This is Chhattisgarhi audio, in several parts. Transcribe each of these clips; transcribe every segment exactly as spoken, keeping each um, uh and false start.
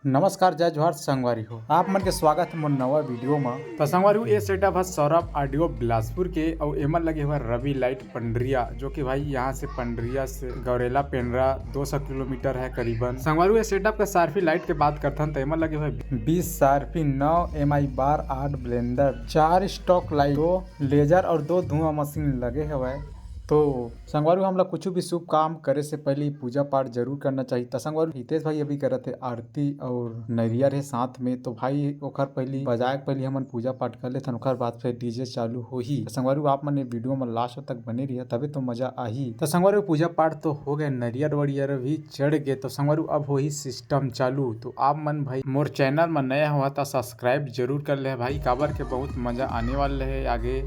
नमस्कार, जय जोहार संगवारी हो, आप मन के स्वागत हे मोर नवा वीडियो म। त संगवारी हो, ये सेटअप है सौरभ ऑडियो बिलासपुर के, अउ एमन लगे हुआ रवि लाइट पंडरिया, जो कि भाई यहाँ से पंडरिया से गौरेला पेंड्रा दो सौ किलोमीटर है करीबन। संगवारी हो, ये सेटअप के सारफी लाइट के बात करथन त एमन लगे हुआ बीस सारफी, नौ एम आई बार, आठ ब्लेंडर, चार स्टॉक लाइट, दो लेजर और दो धुआं मशीन लगे हवय। तो संगवारी हो, हमला कुछ भी शुभ काम करे से पहले पूजा पाठ जरूर करना चाहिए। त संगवारी हो, हितेश भाई अभी करत हे आरती और नरियर हे साथ में, तो भाई ओखर पहली बजाए के पहली हमन पूजा पाठ कर लेथन, ओखर बाद फिर डीजे चालू होही। त संगवारी हो, आप मन ये वीडियो में लास्ट तक बने रहिए, तबे तो मजा आही। त संगवारी हो, पूजा पाठ तो हो गए, नरियर वरियर भी चढ़ गए। तो संगवारी हो, अब होही सिस्टम चालू। तो आप मन भाई मोर चैनल में नया हुआ त सब्सक्राइब जरूर कर ले भाई, काबर के बहुत मजा आने वाले है आगे।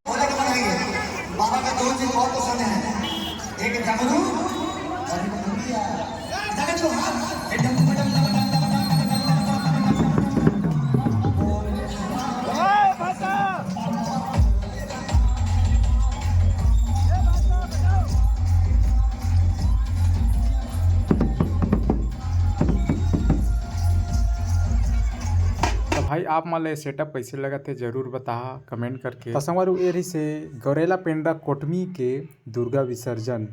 भोले के बनाएंगे। बाबा का दो चीज बहुत पसंद है, एक डमरू और एक डमरुआ। जरा जो हाथ, एक डमरू, डमरू, डमरू। तो भाई, आप मन ला ये सेटअप कैसे लगत हे, जरूर बताहा कमेंट करके। तो संगवारी हो, ये रहिसे गौरेला पेंड्रा कोटमी के दुर्गा विसर्जन।